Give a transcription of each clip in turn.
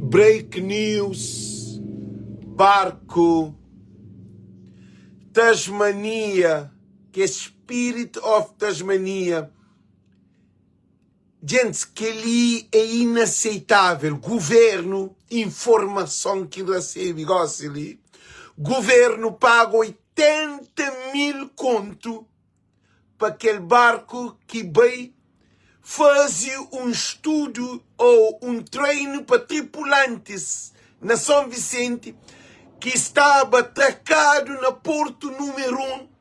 Break news, Barku Tasmania, ki é Spirit of Tasmania. Gentis, kel-li é inaseitável. Guvernu, informason ki N rasebe gósi li, guvernu paga 80 mil kontu pa kel barku ki bai faze un studu ô un treinu pa tripulantis na Son Visenti ki staba trakadu na Portu Númeru 1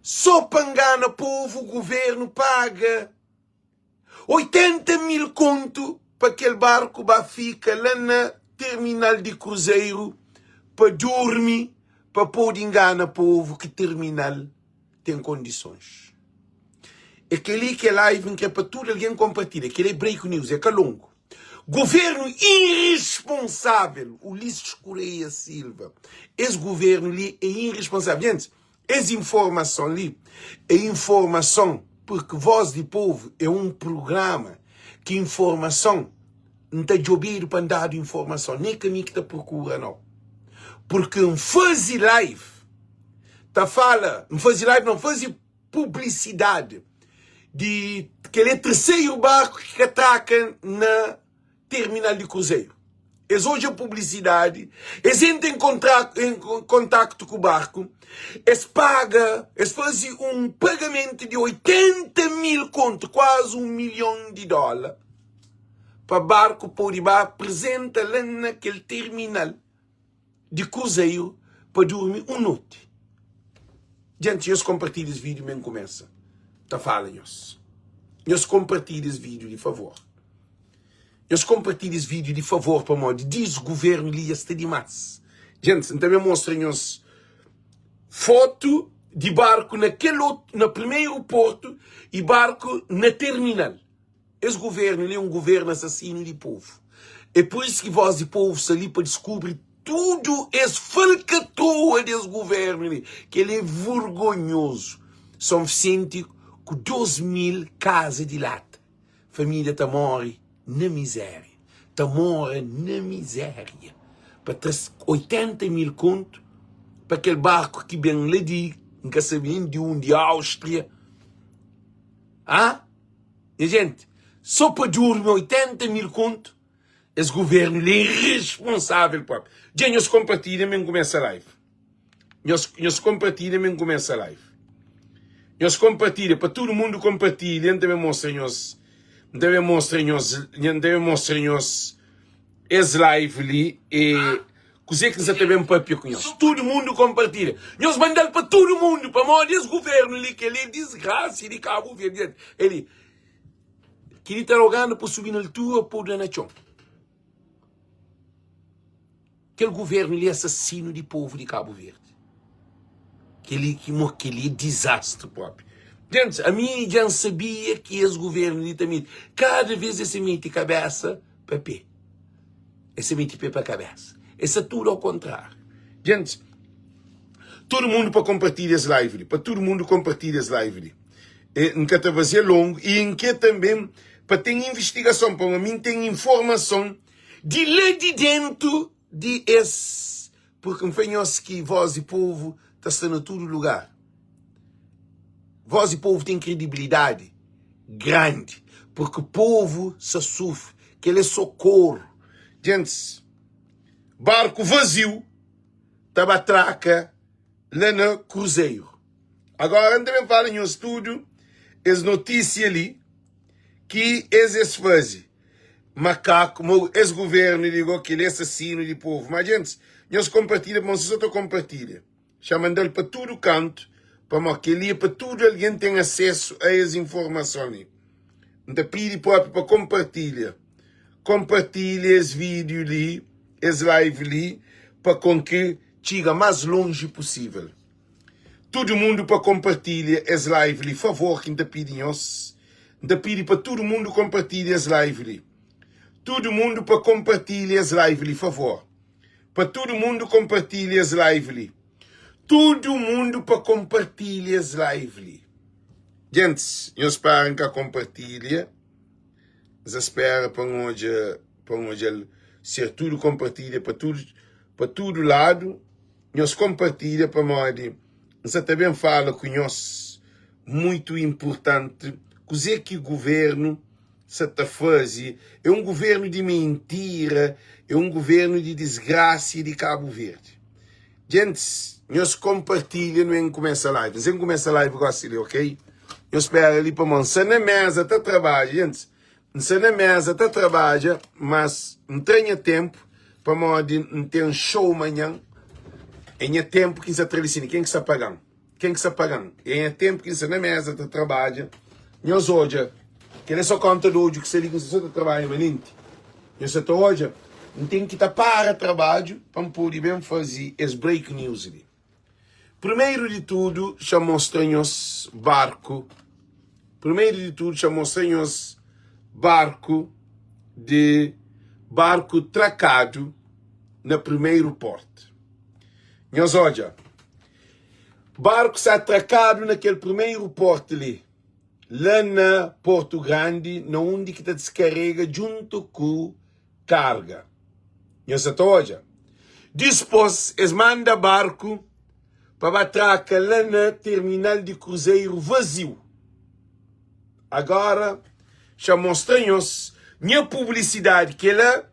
sô pa ngana povu, guvernu paga 80 mil kontu pa kel barku ba fika la na terminal di kruzeru pa durmi pa pode ngana povu ki terminal ten kondisons. É kel-li ki é live N kre pa tudu algen konpartilha. Kel-li é break news, é ka longu. Governu irresponsável, Ulisses Correia Silva. Es governu li é irresponsável. Gentis, Es informason li é informason purki Voz di Povu é un prugrama ki informason N ta djobedu pa N dadu informason ne ka mi ki ta prokura nau purki N fazi live ta fala N fazi live nau N fazi publisidadi di kel é terseru barku ki ka traka na terminal di kruzeru. Es odja publisidadi, es entra en en kontaktu ku barku, es paga, es faze un pagamentu di 80 mil kontu, kuazi un milhon di dóla, pa barku pode ba aprizenta la na kel terminal. di kruzeru pa durmi un noti. Djenti, nhos konpartilha es vídiu mi N kumesa ta fala nhos. Nhos konpartilha es vídiu di favor. Nhos konpartilha es vídiu di favor pamodi disguvernu li dja sta dimás. Djenti, N ta ben mostra nhos fotu di barku na kel otu, na primeru portu i barku na terminal. Es governo li é um governo assassino di povo. É por isso ki voz di povo sta li pa descubri tudo es falcatrua des governo li. Kel é vergonhoso. São Vicente ku 2 mil casa di lata. Família ta morre na miséria. Ta mora na miséria. Pa tras 80 mil conto pa kel barco ki ben la di, N ka sabe nem di undi, Áustria. Ah? Nha gente, só pa durmi 80 mil conto, es governo li é irresponsável propi. Dja nhos compartilha mi n'cumesa live. Nhos, nhos compartilha mi n'cumesa live. Nhos compartilha pa tudo mundo compartilha, N ta ben mostra nhos, N ta ben mostra nhos, N ta ben mostra nhos es live li e Kuzê ki N sa ta ben pâpia ku nhos? Tudu mundu konpartilha. Nhos manda-l pa tudu mundu, pamodi es govérnu li, kel-li é disgrasa di Kabu Verdi. El li, kel-li ta roganu pa subi na altura, pa podu la na txon. Kel govérnu li é asasinu di povu di Kabu Verdi. Kel-li ki mo kel-li é dizastri própi. Gentis, ami dja N sabia ki es govérnu li ta mete, kada vês es ta mete kabésa pa pé. Es ta mete pé pa kabésa. Es sta tudu ao kontráriu. Gentis, tudu mundu pa konpartilha es live li. Pa tudu mundu konpartilha es live li. E, N ka ta fazê longu i N kre tanbe pa ten invistigason, pamodi mi N ten informason di la di dentu di es, purki N fla nhos ki vós di povu ta sta na tudu lugar. Vós di povu ten kredibilidadi grandi, purki povu sa sufri. Kel é sokoru. Gentis, barku vaziu ta ba traka la na kruzeru. Agora N ta ben fala nhos tudu es notisia li ki es es faze. Makaku, mo es guvernu li go kel é asasinu di povu. Ma gentis, nhos konpartilha pamodi si so ta konpartilha. Xa manda-l pa tudu kantu, pamodi kel-li é pa tudu algen ten asesu a es informason li. N ta pidi propi pa konpartilha. Konpartilha es vídiu li, es live li, pa kon ki txiga más lonji pusível. Tudu mundu pa konpartilha es live li, favor ki N ta pidi nhos. N ta pidi pa tudu mundu konpartilha es live li. Tudu mundu pa konpartilha es live li, favor. Pa tudu mundu konpartilha es live li. Tudu mundu pa konpartilha es live li. Gentis, nhos para N ka konpartilha. N sa spera pa N odja pa N odja-l ser tudu konpartilha pa tudu pa tudu ladu. Nhos konpartilha pamodi N sa ta ben fala ku nhos muitu inpurtanti kuzê ki guvernu sa ta faze. É un guvernu di mintira, é un guvernu di disgrasia di Kabu Verdi. Gentis, nhos konpartilha nu en kumesa live. N sen kumesa live gosi li, ok? Nhos spera li pamodi N sa na meza ta trabadja, gentis. N sta na meza ta trabadja, mas N tra nha tenpu pamodi N ten show manhan. É nha tenpu ki N sta tra li sini. Ken ki sta paga-m? Ken ki sta paga-m? É nha tenpu ki N sta na meza ta trabadja. Nhos odja, kel é so konta di odju ki sta li ki N sta so ta trabadja manenti. Nhos sa ta odja? N ten ki ta para trabadju pa N pode ben faze es break news li. Primeiro di tudo xa mostra nhos barco Primeiro di tudo xa mostra nhos barco de barco tracado na primeiro porte. Nhos odja, barco sa tracado na kel primeiro porte li, la na Porto Grande, na undi ki ta descarrega djunto ku karga. Nhos sa ta odja? Dispôs, es manda barku pa ba traka la na terminal di kruzeru vaziu. Agora, xa mostra nhos nha publisidadi. Kela,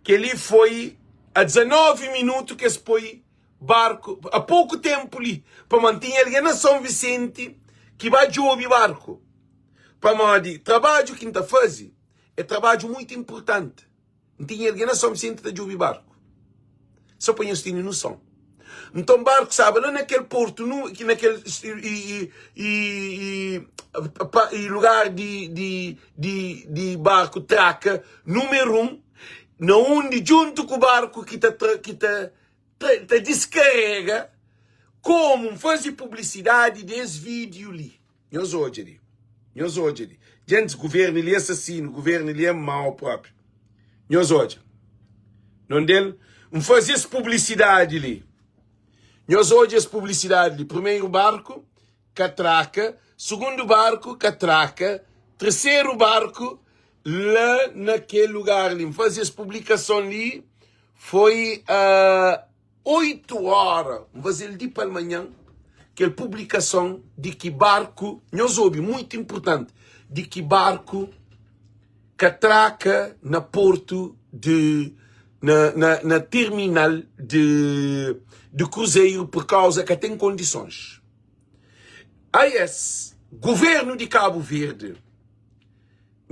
kel-li foi a 19 minutu ki es poi barku, a poku tenpu li, pamodi tinha algen na Son Visenti ki ba djobe barku. Pamodi trabadju ki N ta faze É trabadju muitu inpurtanti. N tinha algen na Son Visenti ta djobe barku. Sô pa nhos tene noson. Nton, barku staba la na kel portu, nu, ki na kel i, i, i, i, i lugar di, di, di, di barku traka numeru un, na undi djuntu ku barku ki ta tra, ki ta, ta, ta diskarega. Komu N faze publisidadi di es vídiu li. Nhos odja li, nhos odja li. Gentis, guvernu li é asasinu, guvernu li é mau propi. Nhos odja. Non del, N faze es publisidadi li. Nhos odja es publisidadi li. Primeru barku, katraka. Sugundu barku, katraka. Terseru barku, la na kel lugar li. N faze es publikason li, foi uh, 8 óra, N faze-l di palmanhan, kel publikason di ki barku, nhos obi, muitu inpurtanti, di ki barku ka traka na portu di, na, na, na terminal di, di kruzeru pur kauza ka ten kondisons. AS, Guvernu di Kabu Verdi,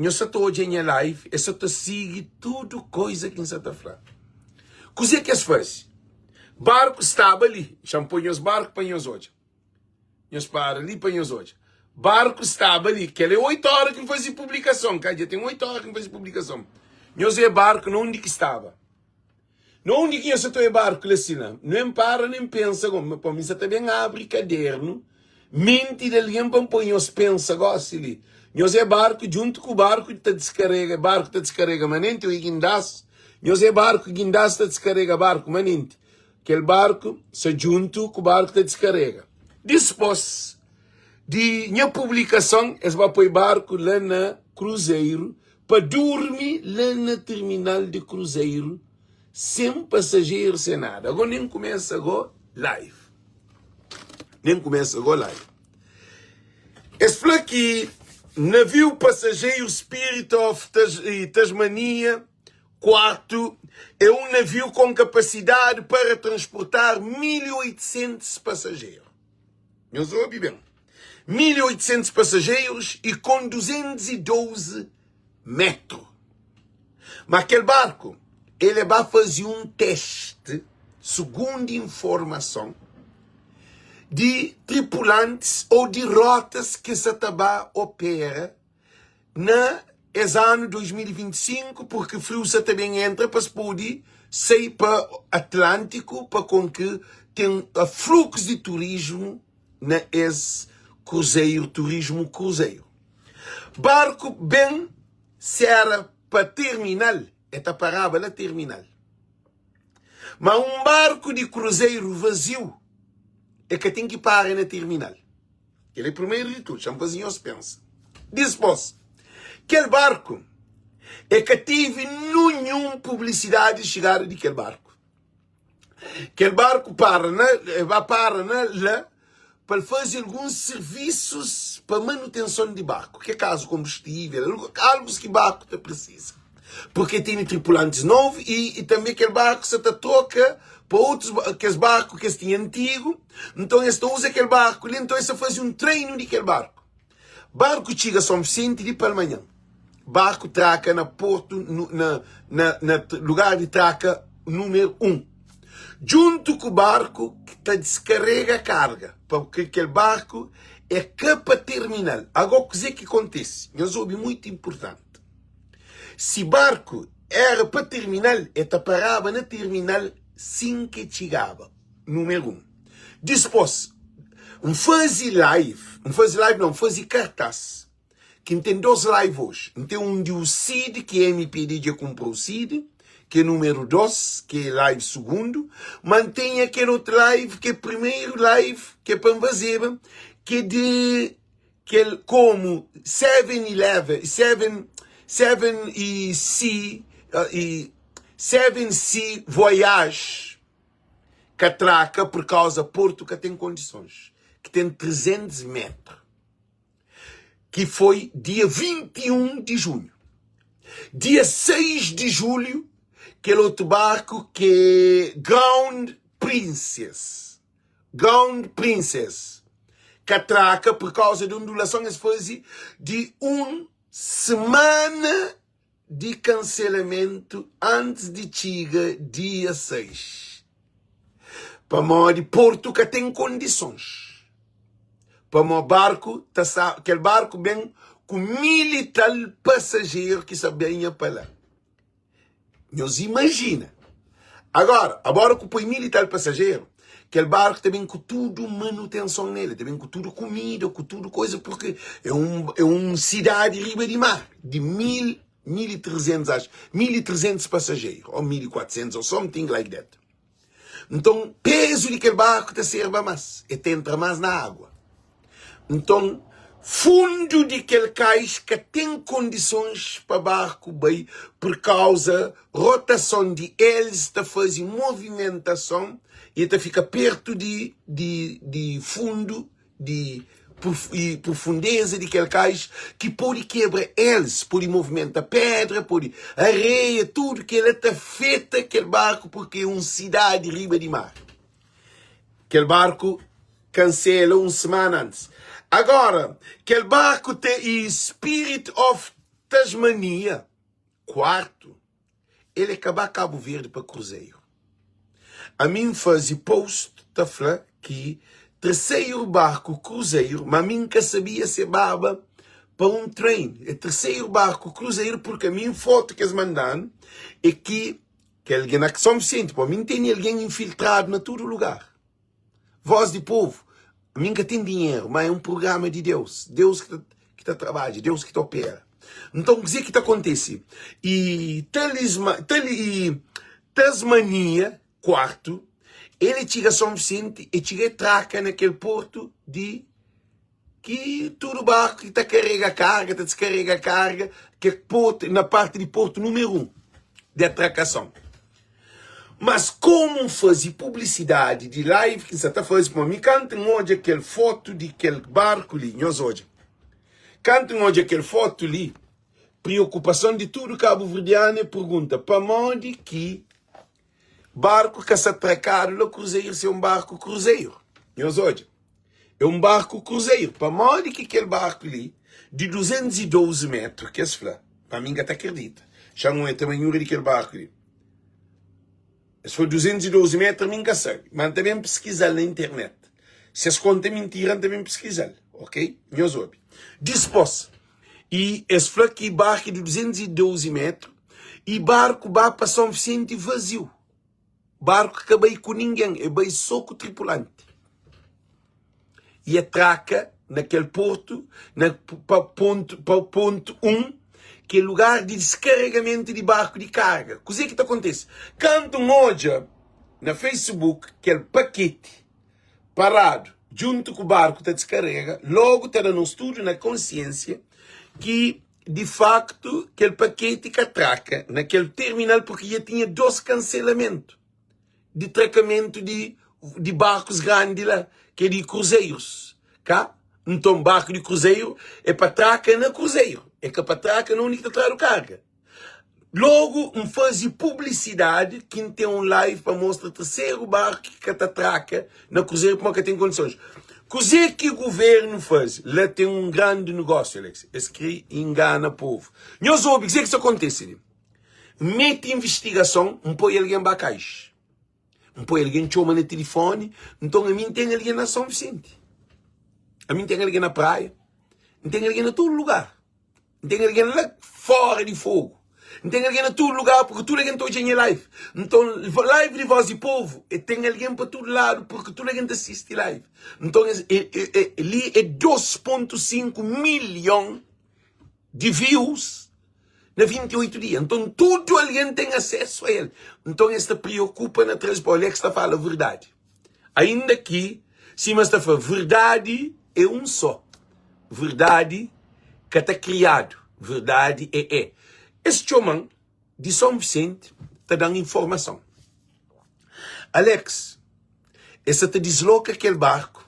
Nhos sa ta odja nha live, es sa ta sigi tudu koiza ki N sa ta fla. Kuzê ki es faze? Barku staba li. Xa N poi nhos barku pa nhos odja. Nhos para li pa nhos odja. Barku staba li. Kel é 8 óra ki N faze publikason. Ka dja ten 8 óra ki N faze publikason. Nhos e barku na undi ki staba. Na undi ki nha sa ta oi barku la sina? Nen para nen pensa go, ma mi sa ta ben abri kadernu menti di algen pa N poi nhos pensa gosi li. Nhos é barku djuntu ku barku ta diskarega, barku ta diskarega manenti oi gindas, nhos é barku gindas ta diskarega barku manenti. Kel barku sa djuntu ku barku ta diskarega. Dispos di nha publikason es ba poi barku la na kruzeru Pa durmi la na terminal di kruzeru sen pasajeru sen nada. Ago nen kumesa go live. Nen kumesa go live. Es fla ki naviu pasajeru Spirit of Tasmania 4 é un naviu kon kapasidadi para transportar 1800 pasajeru. Nhos obi ben. 1800 passageiros e com 212 metro. Mas kel barco, ele ba faze um teste, segundo informação, de tripulantes ou de rotas que sa ta ba opera na es anu 2025, porque friu sa ta ben entra pa es pode sai pa Atlântico pa kon ki ten fluxo de turismo na es kruzeiro, turismo kruzeiro. Barku ben si era pa terminal, e ta paraba la terminal. Ma un barku di kruzeiro vaziu, e ka ten ki para na terminal. Kel é primeiro di tudu, xa-m faze nhos pensa. Dispôs, kel barku. E ka tive ninhun publisidadi di xigada di kel barku. Kel barku para na, e ba para na la pa el faze alguns sirvisus pa manutenson di barku, ke kazu konbustível, algus ki barku ta prisiza. Purke tene tripulantis novu i, i tanbe kel barku sa ta troka pa otus, kes barku ki es tinha antigu. Nton es ta uza kel barku li, nton es ta faze un treinu di kel barku. Barku txiga Son Visenti di palmanhan. Barku traka na portu na, na, na lugar di traka numeru 1. Djuntu ku barku ki ta diskarega karga, pa kel barku é ka pa terminal. Agó kuzê ki kontise? Nhos obi mutu inpurtanti. Si barku éra pa terminal, el ta paraba na terminal sin ki el txigaba. Numeru 1. Dispôs, N faze live, N faze live não, N faze kartás, ki N ten 2 live oji. N ten un di u Cid, ki MPD dja kunpra u Cid, ki é numeru 2, ki é live sugundu, ma N ten akel otu live ki é primeru live ki é pa N fazeba, ki é di kel komu 7-Eleven, 7, 7 e C, e 7 C Voyage. ka traka por kauza portu ka ten kondisons, ki ten 300 metru, ki foi dia 21 di junhu. Dia 6 di julhu, kel otu barku ki é Ground Princess, Ground Princess, ka traka por kauza di ondulason, es faze di un semana di kanselamentu antis di txiga dia 6, pamodi portu ka ten kondisons, pamo barku ta sa, kel barku ben ku mil i tal pasajeru ki sa benha pa la. Nhos imajina! Agora, abora ku poi mil i tal pasajeru, kel barku ta ben ku tudu manutenson nel, ta ben ku tudu kumida, ku tudu koisa, purki é un, é un sidadi riba di mar, di mil, 1300, acho, 1300 pasajeru, ou 1400, ou something like that. Nton, pezu di kel barku ta serba más, el ta entra más na agua. Nton, fundu di kel kais ka ten kondisons pa barku bai purkauza rotason di elis ta faze movimentason i el ta fika pertu di di di fundu di i profundeza di kel kais ki pode kebra elis, pode movimenta pedra, pode areia, tudu kel-la ta afeta kel barku purki é un sidadi riba di mar. Kel barku kansela un semana antis. Agora, kel barku te i Spirit of Tasmania, kuartu, el é ka ba Kabu Verdi pa kruzeru. Ami N faze post ta fla ki terseru barku kruzeru, ma mi N ka sabia se baba pa un train. É terseru barku kruzeru purki ami N fotu ki es manda-nu é ki Kel algen na São Vicente, pô, mi N tene algen infiltradu na tudu lugar. Voz di Povo, mi N ka ten dinheru, má é un prugrama di Deus. Deus ki ta, ki ta trabadja, Deus ki ta opera. Nton, kuzê ki ta kontise? I talisma, tali, i Tasmania, kuartu, el e txiga São Vicente, e txiga e traka na kel portu di ki tudu barku ki ta karega karga, ta diskarega karga, ke portu, na parti di portu numeru 1 di atrakason. Mas komu N faze publisidadi di live ki N sa ta faze, pamodi mi kantu N odja kel fotu di kel barku li, nhos odja, kantu N odja kel fotu li, priokupason di tudu kabuverdianu é pergunta pamodi ki barku ka sa trakadu la kruzeru si é un barku kruzeru. Nhos odja. É un barku kruzeru. Pamodi ki kel barku li di 212 metru ki es fla? Pa mi N ka ta kridita. Xa N oia tamanhura di kel barku li. Es fla 212 metru, mi N ka sabe. Ma N ta ben piskiza-l na internet. Si es konta mintira, N ta ben piskiza-l. Ok? Nhos obi. Dispôs, i es fla ki barku é di 212 metru i barku ba pa Son Visenti vaziu. Barku ka bai ku ningen, e bai so ku tripulanti. I e traka na kel portu, na pa pontu pa pontu 1, ki é lugar di diskaregamentu di barku di karga. Kuzê ki ta kontise? Kantu N odja na Facebook kel paketi paradu djuntu ku barku ta diskarega, logu ta da nos tudu na konsiensia ki. di faktu kel paketi ka traka na kel terminal purki dja tinha 2 kanselamentu di trakamentu di di barkus grandi la ki é di kruzeiros ka nton barku di kruzeiro é pa traka na kruzeiro é ka pa traka na undi ki ta tradu karga logu n fazi publisidadi ki n ten un live pa mostra terseru barku ki ka ta traka na kruzeiro pamodi ka ten kondisons kuze ki guvernu fazi la ten un grandi negósiu Alex es kre ingana povu nhos obi kuze ki sta kontise li. N mete invistigason, N poi algen ba kais. N poi algen txoma na tilifoni, nton ami N ten algen na São Vicente. Ami N ten algen na praia, N ten algen na tudu lugar. N ten algen la fora di Fogu. N ten algen na tudu lugar, porque tudu algen ta odja nha live. Nton, live di Voz di Povu, e ten algen pa tudu ladu, porque tudu algen ta sisti live. Nton, e, e, e, li é 2.5 milhon di views na 28 dia. Nton, tudu algen ten asesu a el. Nton, es ta preokupa na traze pa Alex ta fala verdadi. Ainda ki, sima es ta fla, verdadi é un só. Verdadi ka ta kriadu. Verdadi é é. Es txoma-m di São Vicente ta da-m informason. Alex, es sa ta disloka kel barku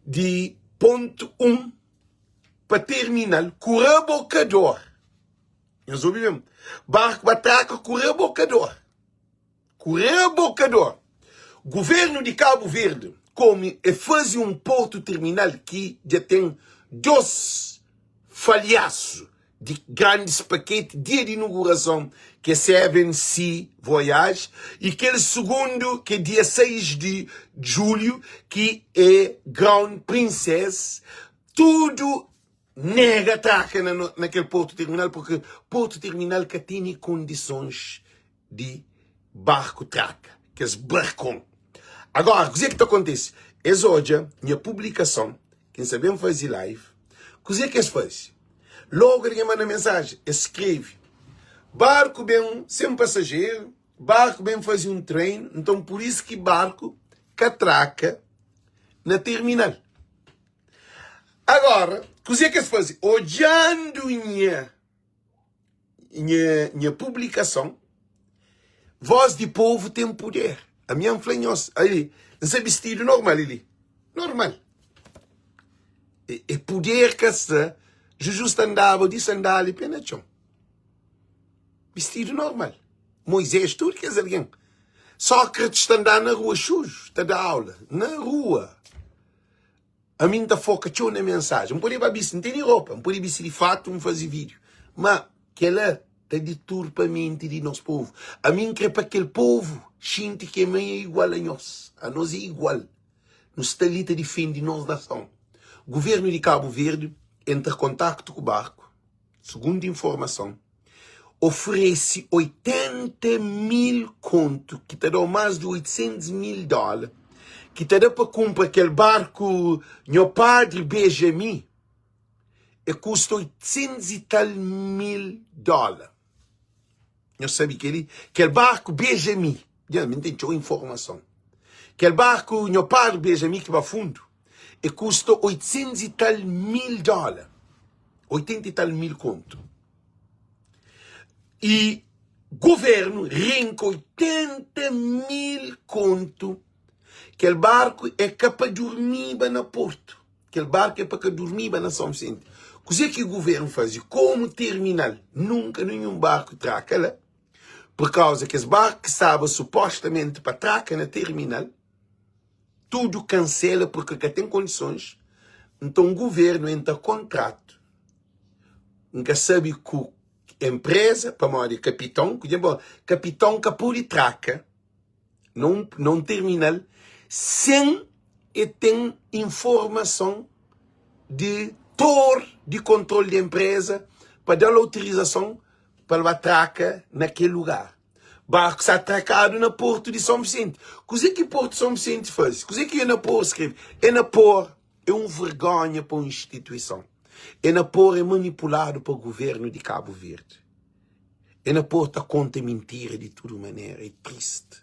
di pontu 1 pa terminal ku rabokador. Nhos obi mesmo. Barku ba traka ku rabokador. Ku rabokador. Governo di Cabo Verde, komu e faze un portu terminal ki dja ten 2 falhasu di grandis paketi dia di inugurason ki é Seven Sea Voyage i kel sugundu ki é dia 6 di julhu ki é Ground Princess tudu nega traka na, na kel portu terminal porque portu terminal ka tene kondisons di barku traka kes barkon agora kuzê ki ta kontise es odja nha publikason ki N sa ben faze live kuzê ki es faze logu algen manda mensajen es skrebe barku ben sen pasajeru barku ben faze un treinu nton pur isu ki barku ka traka na terminal agora kuzê ki es faze odjandu nha nha, nha publikason Voz di povo tem poder Ami N fla nhos ali N sta bistidu normal li Normal E, e poder ka sta Juju sta andaba di sandália pé na txon Bistidu normal Moisés, tudu kes algen Sócrates ta andaba na rua xuxu Ta da aula na rua Ami N ta foka txeu na mensajen. N pode ba bisti, N tene ropa, N pode bisti di fatu, N faze vídiu. Má kel-la ta diturpa menti di nos povu. Ami N krê pa kel povu xinti ki ami é igual a nhos. Anos é igual. Nu sta li ta difende nos nason. Guvernu di Kabu Verdi entra kontaktu ku barku. Sugundu informason, oferese 80 mil kontu, ki ta da-u más di 800 mil dóla, ki ta da pa kunpra kel barku Nho Padri Beja Mi, e kusta 800 i tal mil dóla. Nhos sabe kel-li? Kel barku Beja Mi, dja mi N ten txeu informason. Kel barku Nho Padri Beja Mi ki ba fundu, e kusta 800 i tal mil dóla. 80 i tal mil kontu. I governu rinka 80 mil kontu. Kel barku é ka pa durmiba na portu. Kel barku é pa ka durmiba na São Vicente. Kuzê ki governu faze? Komu terminal, nunka ninhun barku traka la, pur kauza kes barku ki staba supostamenti pa traka na terminal, tudu kansela purki ka ten kondisons, nton guvernu entra kontratu, N ka sabe ku enpreza, pamodi kapiton, ku dja bon, kapiton ka pode traka na un, na un terminal sen e ten informason di tor di kontrol di enpreza pa da-l autorizason pa el ba traka na kel lugar. Barku sta atrakadu na portu di São Vicente. Kuzê ki portu São Vicente faze? Kuzê ki Enapor skrebe? Enapor é un vergonha pa un instituison. Enapor é manipuladu pa guvernu di Kabu Verdi. Enapor ta konta mintira di tudu manera. É tristi.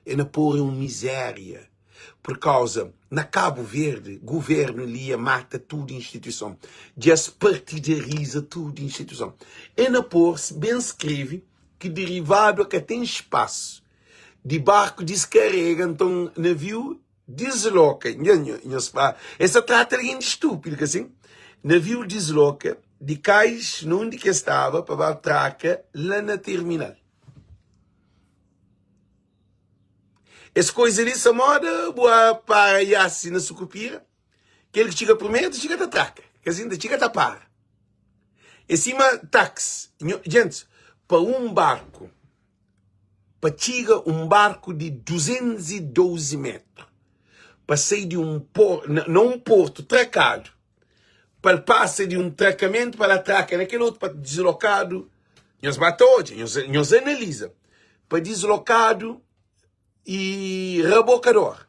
Enapor é un mizéria. Pur kauza na Kabu Verdi guvernu li e mata tudu instituison, dja es partidariza tudu instituison. E na por ben skrebe ki derivadu ka ten spasu di barku diskarega, nton naviu disloka. Nha nhos pa es ta trata algen di stúpidu, ka sin? Naviu disloka di kais na undi ki es staba pa ba traka la na terminal. Es koiza li sa moda bu a para iasi na sukupira, kel ki txiga primeru ta txiga ta traka, ka sin ta txiga ta para. É sima taxi, nho, gentis, pa un barku, pa txiga un barku di 212 metru, pa sai di un por, na, na un portu trakadu, pa el pasa di un trakamentu pa el atraka na kel otu, pa dislokadu, nhos ba ta odja, nhos, nhos analiza, pa dislokadu i rabokador,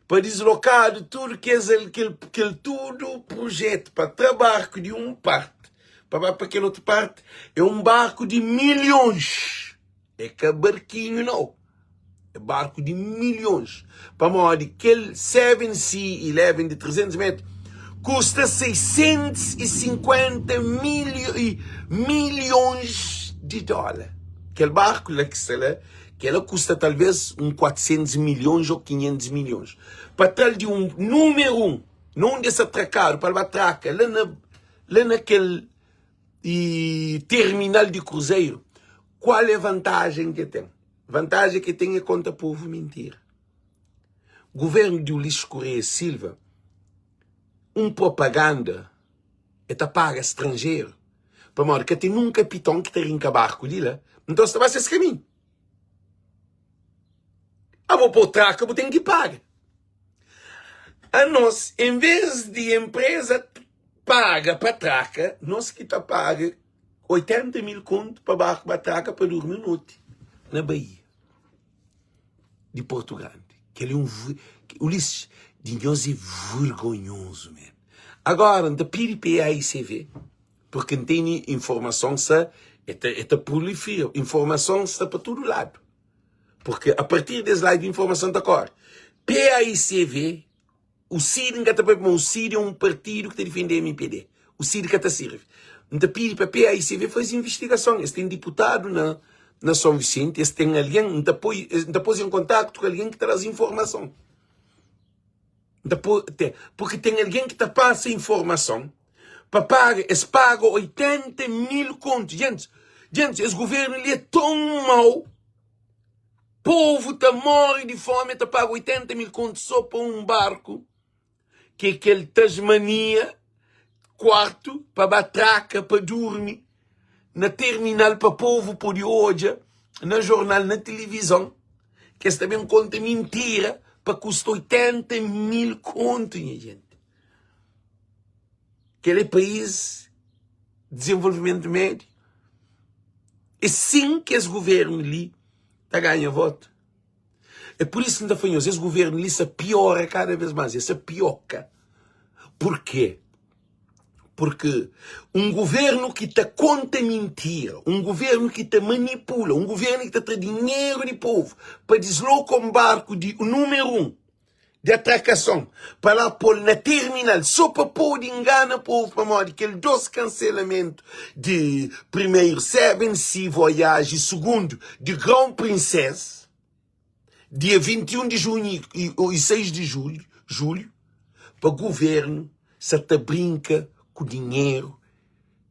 pa dislokadu tudu kes kel, kel tudu projetu pa tra barku di un parti pa ba pa kel otu parti, é un barku di milhons, é ka barkinhu nau. É barku di milhons. Pamodi kel 7C11 di 300 metru kusta 650 milhons di dóla. Kel barku la ki sta la, kel la kusta talvês un 400 milhons ô 500 milhons. Pa tra-l di un númeru un, na undi es ta trakadu, pa el ba traka la na, la na kel terminal di kruzeru, kual é vantajen ki el ten? Vantajen ki ten é konta povu mintira. Guvernu di Ulisses Correia Silva, un propaganda é ta paga stranjeru, pamodi ka ten nun kapiton ki ta rinka barku di la, nton es ta ba ses kaminhu. Abo pa bu traka bu ten ki paga. Anos, en vez di enpreza paga pa traka, nos ki ta paga 80 mil kontu pa barku ba traka pa durmi un noti na Baía di Porto Grande. Kel é un Ulisses, di nhos é vergonhoso mesmo. Agora, N ta pidi PAICV, porque N tene informason sa, e ta, e ta prolifira, informason sta pa tudu ladu. Porque a partir des live informason ta kore. PAICV O CID, N ka ta papia ma o CID é un partidu ki ta difende MPD. O CID ka ta sirbi. N ta pidi pa PAICV faze invistigason. Es ten diputadu na na Son Visenti, es ten algen, N ta poi, N ta pôs en kontaktu ku algen ki ta da-s informason. N ta pô, te, porque ten algen ki ta pasa informason pa paga, es paga 80 mil kontu. Gentis, gentis, es guvernu li é ton mau. Povu ta morre di fome ta paga 80 mil kontu so pa un barku ki é kel Tasmania kuartu pa ba traka pa durmi na terminal pa povu pode odja na jornal na tilivizon ki es ta ben konta mintira pa kusta 80 mil kontu nha jenti kel é país dizenvolvimentu médiu é sin ki es guvernu li ta ganha votu. É por isso que N ta fla nhos, es governo li sa piora cada vez mais, es sa pioka. Porquê? Porque um governo ki ta conta mentira, um governo ki ta manipula, um governo ki ta tra dinheiro di povo pa desloca um barco di número um di atrakason pa la pô-l na terminal sô pa pode ingana povu pamodi kel dos kanselamentu di primeru Seven Sea Voyage i sugundu di Ground Princess dia 21 di junhu i 6 di julhu pa guvernu sa ta brinka ku dinheru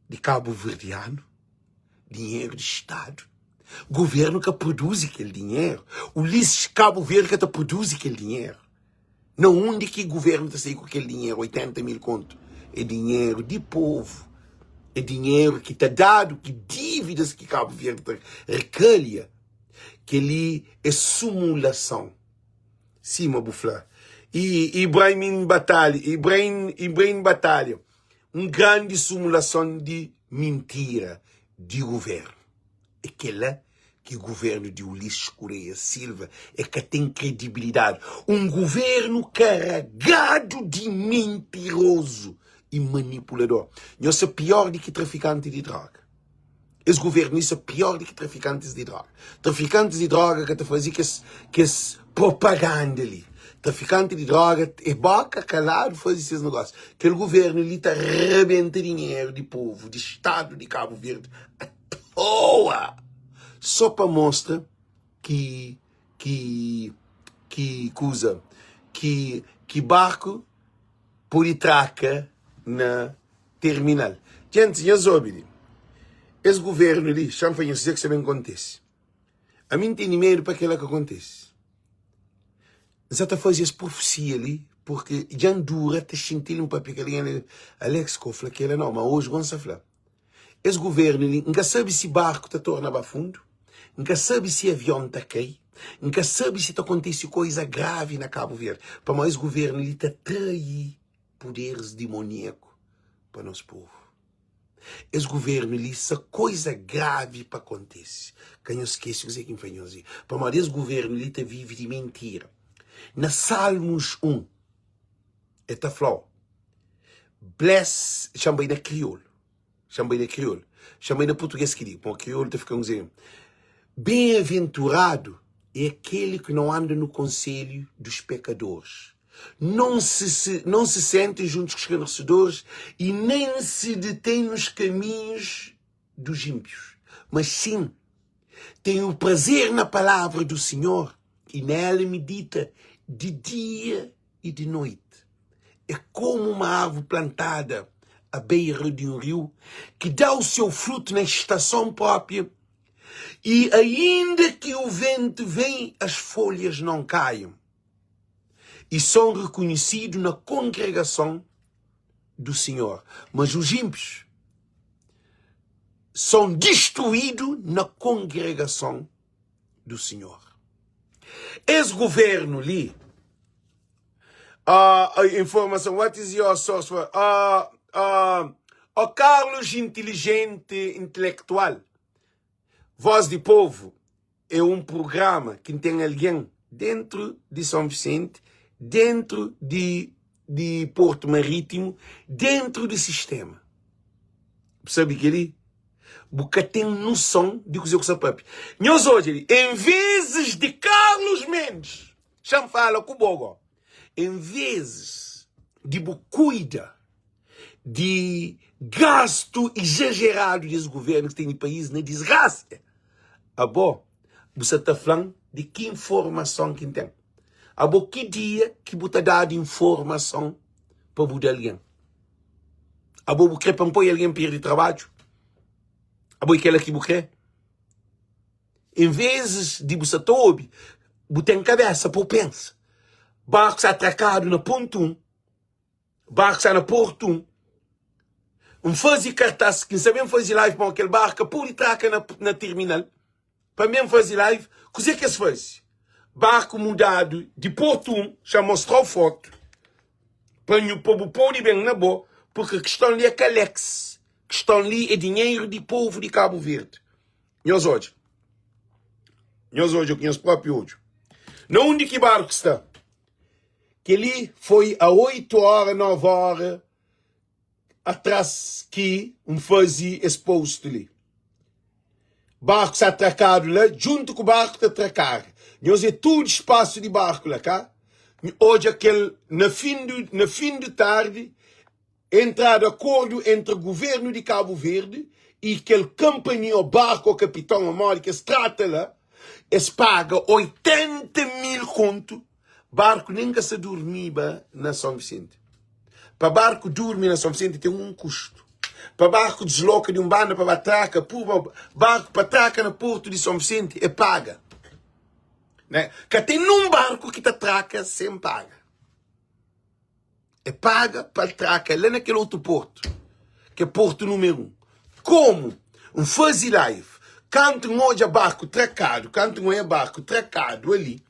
di kabuverdianu. Dinheru di Stadu. Governu ka produzi kel dinheru. Ulisses Cabo Verde ka ta produzi kel dinheru. Na undi ki governu ta sai ku kel dinheru, 80 mil kontu? É dinheru di povu. É dinheru ki ta dadu, ki dívidas ki Cabo Verde ta rekalha. Kel-li é sumulason. Sima bu fla. E Ibrahim Batalha, Ibrahim, Ibrahim Batalha. Un grandi sumulason di mintira di guvernu. É kela ki guvernu di Ulisses Correia Silva é ka ten kredibilidadi. Un guvernu karagadu di mintirozu i manipulador. Nhos sa pior di ki trafikanti di droga. Es guvernu li sa pior di ki trafikantis di droga. Trafikantis di droga ka ta faze kes, kes propaganda li. Trafikanti di droga é boka kaladu faze ses negósiu. Kel guvernu li ta rabenta dinheru di povu, di stadu di Kabu Verdi a toa! Só pa mostra ki ki ki kuza ki ki barku pode traka na terminal. Gentis, nhos obi li, es guvernu li, xa-m fla nhos kuzê ki sta ben kontise. Ami N tene medu pa kila ka kontise. N sa ta faze es profesia li porque dja N dura ta xinti-l N papia kel algen li, Alex ka bu fla kila nau, ma oji go N sa fla. Es guvernu li, N ka sabe si barku ta torna ba fundu, N ka sabe si avion ta kai, N ka sabe si ta kontise koiza gravi na Kabu Verdi, pamodi es guvernu li ta trai puderis dimoniaku pa nos povu. Es guvernu li sa koiza gravi pa kontise. Ka nhos skese kuzê ki N fla nhos li. Pamodi es guvernu li ta vive di mintira. Na Salmus 1, el ta fla-u, Bless, xa-m bai na kriolu, xa-m bai na kriolu, xa-m bai na purtugês ki di, pamodi kriolu ta fika un kuze. Ben-aventuradu é aquele que não anda no conselho dos pecadores, não se, se, não se sentem junto com os escarnecedores e nem se detém nos caminhos dos ímpios, mas sim tem o prazer na palavra do Senhor e nela medita de dia e de noite. É como uma árvore plantada à beira de um rio que dá o seu fruto na estação própria e ainda que o vento vem, as folhas não caiam e são reconhecidos na congregação do Senhor. Mas os ímpios são destruídos na congregação do Senhor. Esse governo ali, uh, informação, what is your source for? Uh, uh, o Carlos inteligente intelectual, Voz di Povo é um programa que tem alguém dentro de São Vicente, dentro de, de Porto Marítimo, dentro do sistema. Sabe que ali? Bu ka tem noção de kuzê ku sa papia. Nhos odja li, em vezes de Carlos Mendes, xa-m fala ku bo go, em vezes de bu cuida di gastu izajeradu di es guvernu ki tene país na disgrasia, abo bu sa ta fla-m di ki informason ki N ten? Abo ki dia ki bu ta dadu informason pa bu da algen? Abo bu kre pa N poi algen perde trabadju? Abo é kela ki bu kre? En vezis di bu sa ta obi, bu ten kabesa pa bu pensa. Barku sta atrakadu na pontu 1. Barku sta na portu 1. N faze kartas ki N sa ben faze live pamodi kel barku ka pode traka na, na terminal. Pa mi N faze live, kuzê ki es faze? Barku mudadu di portu 1, xa mostrau fotu pa nhu pa bu pode ben na bo, porque kiston li é ka Alex, kiston li é dinheiro di povo di Cabo Verde. Nhos odja. Nhos odja ku nhos própi odju. Na undi ki barku sta? Kel-li foi a 8 óra, 9 óra atras ki N faze es post li. Barku sta atrakadu la, djuntu ku barku ta tra karga. Nhos é tudu spasu di barku la, ka? Odja kel na fin du, na fin du tardi, entradu akordu entre guvernu di Kabu Verdi y kel kanpania o barku o kapiton o modi ki es trata la, es paga 80 mil kontu Barku nen ka sa durmiba na Son Visenti. Pa barku durmi na Son Visenti ten un kustu. Pa barku disloka di un banda pa ba traka, purba barku pa traka na portu di Son Visenti e paga. Né? Ka ten nun barku ki ta traka sen paga. É paga pa traka la na kel otu portu, ki é portu numeru 1. Komu N faze live, kantu N odja barku trakadu, kantu N oia barku trakadu ali,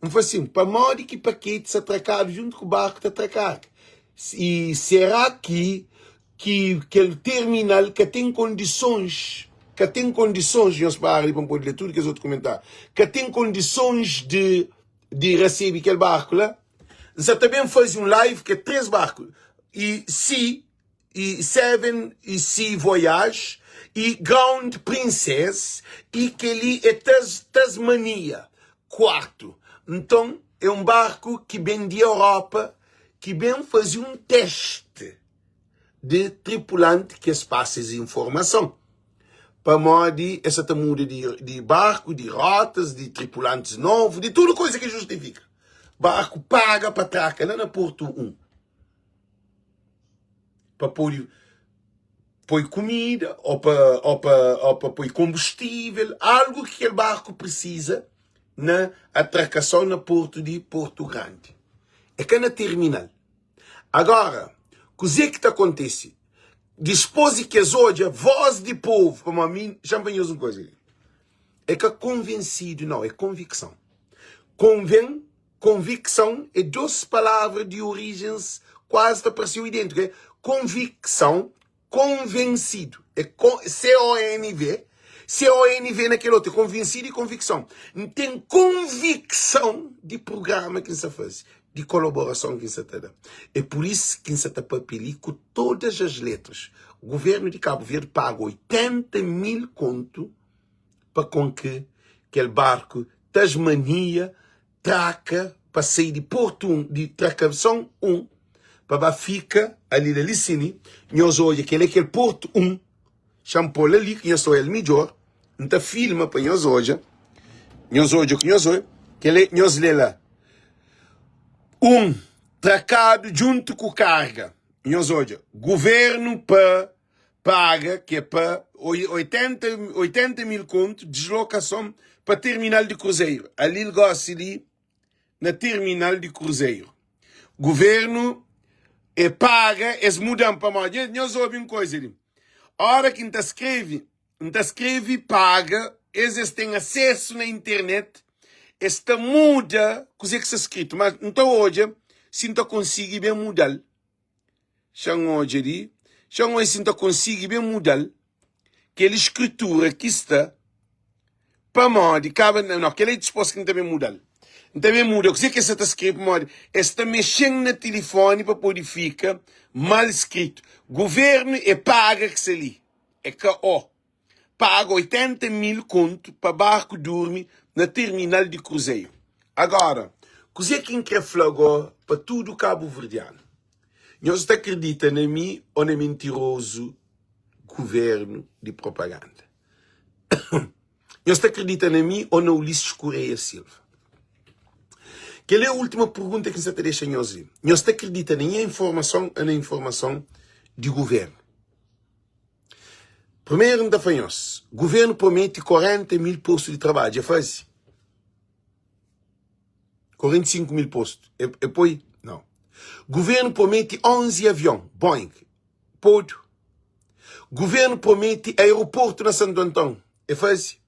N fla sin, pamodi ki paketi sta trakadu djuntu ku barku ta tra karga? I será ki ki kel terminal ka ten kondisons, ka ten kondisons, nhos para li pa N pode lé tudu kes otu komentáriu, ka ten kondisons di di rasebe kel barku la? N sa ta ben faze un live ke 3 barku e si e 7 e si voyage e ground princess e keli é tas tasmania quarto nton. é un barku ki ben di Europa ki ben faze un teste di tripulanti ki es pasa es informason pamodi es sa ta muda di barku, di rotas, di tripulantis novu, di tudu koza ki justifika. Barku paga pa traka la na Portu 1 pa pode poi kumida ô pa, ô pa, ô pa poi konbustível, algu ki kel barku prisiza na atrakason na portu di Portu Grandi. É ka na terminal. Agora, kuzê ki ta kontise? Dispôs di ki es odja vós di povu, pamodi mi, xa-m fla nhos un kuza li, é ka konvensidu nau, é konvikson. Konven, konvikson é dôs palavra di orijens kuazi ta parse idêntiku, é konvikson Konvensidu. É kon, C-O-N-V, C-O-N-V na kel otu, é konvensidu i konvikson. N ten konvikson di prugrama ki N sta faze, di kolaborason ki N sta ta da. É pur isu ki N sta ta papia li ku todas as letras. Guvernu di Kabu Verdi paga 80 mil kontu pa konke kel barku Tasmania traka pa sai di portu 1 di trakason 1 pa ba fika ali la li sini nhos odja kel é kel portu 1 xa-m pô-l ali ki nhos ta odja-l midjor N ta filma pa nhos odja nhos odja ku nhos odja kel é nhos lê la 1 trakadu djuntu ku karga nhos odja guvernu pa paga ki é pa 80, 80 mil kontu dislokason pa terminal di kruzeru. Ali-l gosi li na terminal di kruzeru. Guvernu e paga es muda-m pamodi nhos obi un koza li. Ora ki N ta skrebe, N ta skrebe paga, es es ten asesu na internet, es ta muda kuzê ki sta skritu. Mas N ta odja si N ta konsigi ben muda-l. Xa-m odja li, xa-m odja si N ta konsigi ben muda-l kel skritura ki sta pamodi kaba no, kel é dispos ki N ta ben muda-l. N ta ben muda kuzê ki es sa ta skrebe pamodi es ta mexe-m na tilifoni pa pode fika mal skritu. Guvernu é paga ki sta li, é ka o. Paga 80 mil kontu pa barku durmi na terminal di kruzeru. Agora, kuzê ki N kre fla go pa tudu kabuverdianu? Nhos ta kridita na mi ô na mintirozu guvernu di propaganda? Nhos ta kridita na mi ô na Ulisses Correia Silva? Kel é última pergunta ki N sa ta dexa nhos li. Nhos ta kridita na nha informason ô na informason di guvernu? Primeru N ta fla nhos, guvernu promete 40 mil postu di trabadju, e faze? 45 mil postu, e, e poi? Não. Guvernu promete 11 avion, Boeing, podu. Guvernu promete aeroportu na Santo Antão, e faze?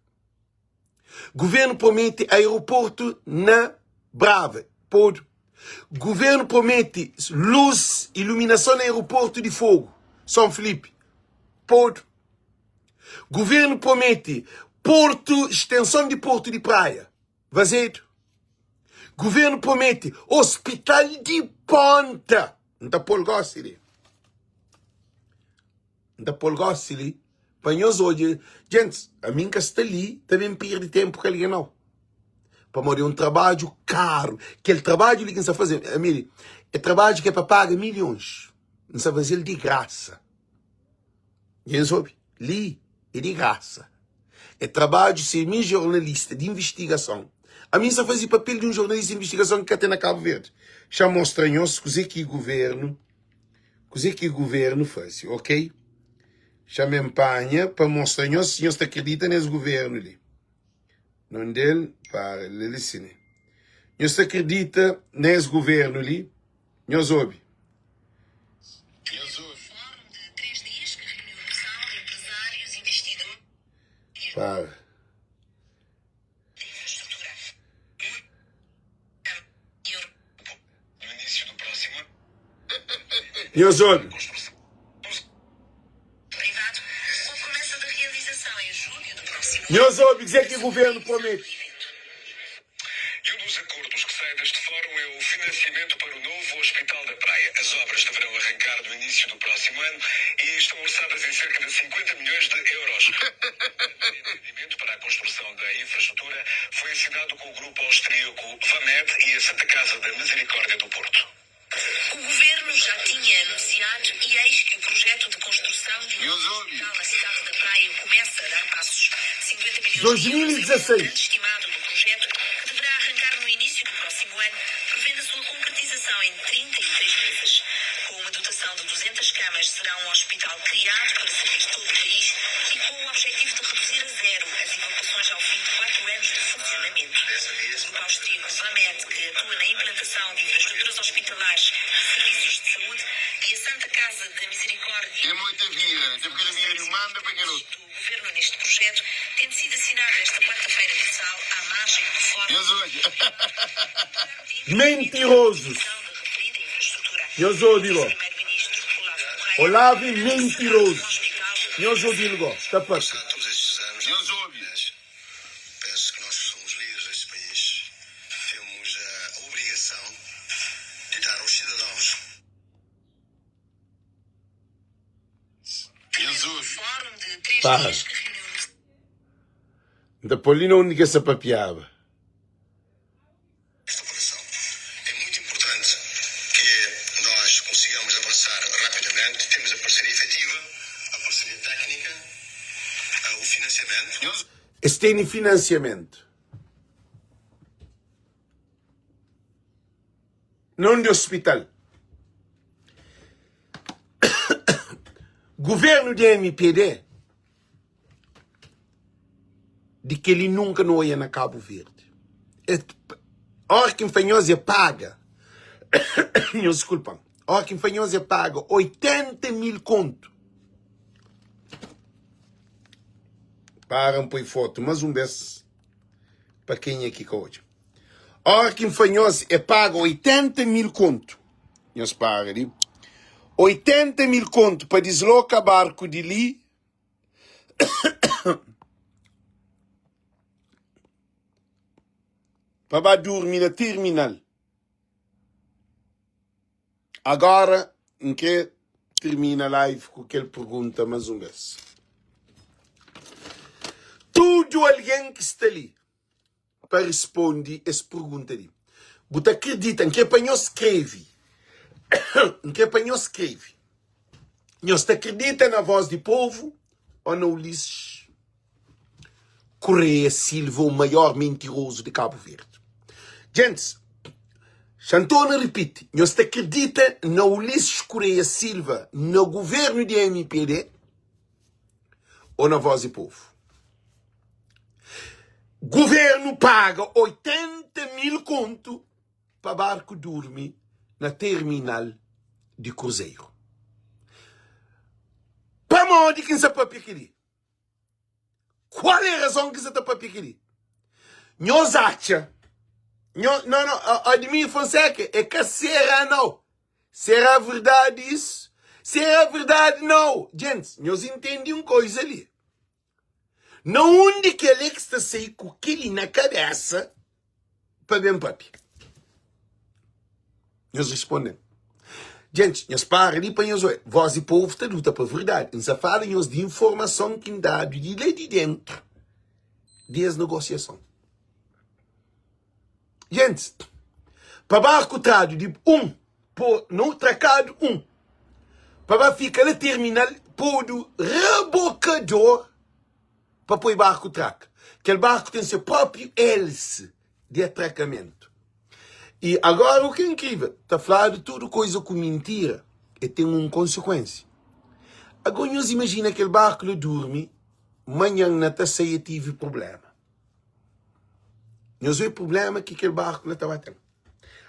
Governo promete aeroporto na Brava, podu. Governo promete luz, iluminason na aeroporto di Fogo, São Filipe, podu. Governo promete porto, extensão di porto di Praia, vazedu. Governo promete hospital di Ponta, N ta pô-l gosi li. N ta pô-l gósi li pa nhos odja. Gentis, ami N ka sta li ta ben perde ténpu ku algen, nau. Pamodi é un trabadju karu. Kel trabadju li ki N sta faze, ami li, é trabadju ki é pa paga milhons. N sta faze-l di grasa. Nhos obi? Li é di grasa. É trabadju se mi jornalista di invistigason. Ami N sta faze papel di un jornalista di invistigason ki ka ten na Kabu Verdi. Xa mostra nhos kuzê ki guvernu. Kuzê ki guvernu faze, ok? Xa-m N panha pa mostra nhos si nhos ta kridita nes guvernu li. Nondel, para, le li si ne. Nhos ta kridita nes guvernu li? Nhos obi. Para. Nhos obi. Nhos obi kuzê ki guvernu promete. E um dos acordos que sai deste fórum é o financiamento para o novo Hospital da Praia. As obras deverão arrancar no início do próximo ano e estão orçadas em cerca de 50 milhões de euros. O entendimento para a construção da infraestrutura foi assinado com o grupo austríaco Vamed e a Santa Casa da Misericórdia do Porto. O governo já tinha anunciado e eis que o projeto de construção de um novo hospital na cidade da Praia começa a dar passos. 50 milhões de euros é o 2016. montante estimado do projeto, que deverá arrancar no início do próximo ano, prevendo a sua concretização em 33 meses. Com uma dotação de 200 camas, será um hospital criado para servir todo o país e com o objetivo de reduzir a zero as evacuações ao fim de quatro anos de funcionamento. O grupo austríaco Vamed, que atua na implantação de infraestruturas hospitalares e serviços de saúde, e a Santa Casa da Misericórdia. É muita vira, tem porque vira manda para garoto. Do governo neste projeto, tendo sido assinado esta quarta-feira no Sal, à margem do Fórum. Deus olha. Mentirosos. Nhos obi go. Olavo é mentiroso. Nhos obi go. Ta papia. Todos estes anos, Nhos obi. penso que nós que somos líderes deste país temos a obrigação de dar aos cidadãos Nhos obi. Fórum de três Para. dias que reuniu N ta pô li na undi ki es ta papiaba. esta operação. É muito importante que nós consigamos avançar rapidamente. Temos a parceria efetiva, a parceria técnica, o financiamento. Nhos Es tene finansiamentu. Na undi ospital. Guvernu di mpd di kel-li nunka nu oia na Kabu Verdi. E, óra ki N fla nhos e paga, nhos diskulpa-m, óra ki N fla nhos e paga 80 mil kontu, para N poi fotu más un bes pa kenha ki ka odja. Óra ki N fla nhos e paga 80 mil kontu, nhos para li, 80 mil kontu pa disloka barku di li pa ba durmi na tirminal. Agora N kre tirmina live ku kel pergunta más un bes. Tudu algen ki sta li pa responde es pergunta li. Bu ta kridita? N kre pa nhos skreve. N kre pa nhos skreve. Nhos ta kridita na Voz di Povu ô na Ulisses Correia Silva, o maior mentirozu di Kabu Verdi? Gentis, xa N torna ripiti, nhos ta kridita na Ulisses Correia Silva, na guvernu di mpd ô na Voz di Povu? Guvernu paga 80 mil kontu pa barku durmi na terminal di kruzeru. Pamodi ki N sa papia kel-li? Kual é razon ki N sa ta papia kel-li? Nhos atxa, nho, no, no, Admir Fonseca, é ka será nau. Será verdadi isso? Será verdadi nau? Gentis, nhos intendi un koiza li. Na undi ki Alex ta sai ku keli na kabesa pa ben papia? Nhos responden. Gente, nhos para li pa nhos oe. Voz di povo ta luta pa verdade. N sa fala nhos di informason ki N dadu di la di dentru di es negosiason. Gente, pa barku tradu di un po no trakadu un pa ba fika la terminal podu rebokador pa poi barku traka. Kel barku ten se propriu hélice di atrakamentu. I agora o ki é inkrivel, ta fladu tudu koiza ku mintira e ten un konsekuensia. Agora nhos imajina kel barku la durmi, manhan na ta sai e tivi prublema. Nhos obi prublema ki kel barku la ta ba ten.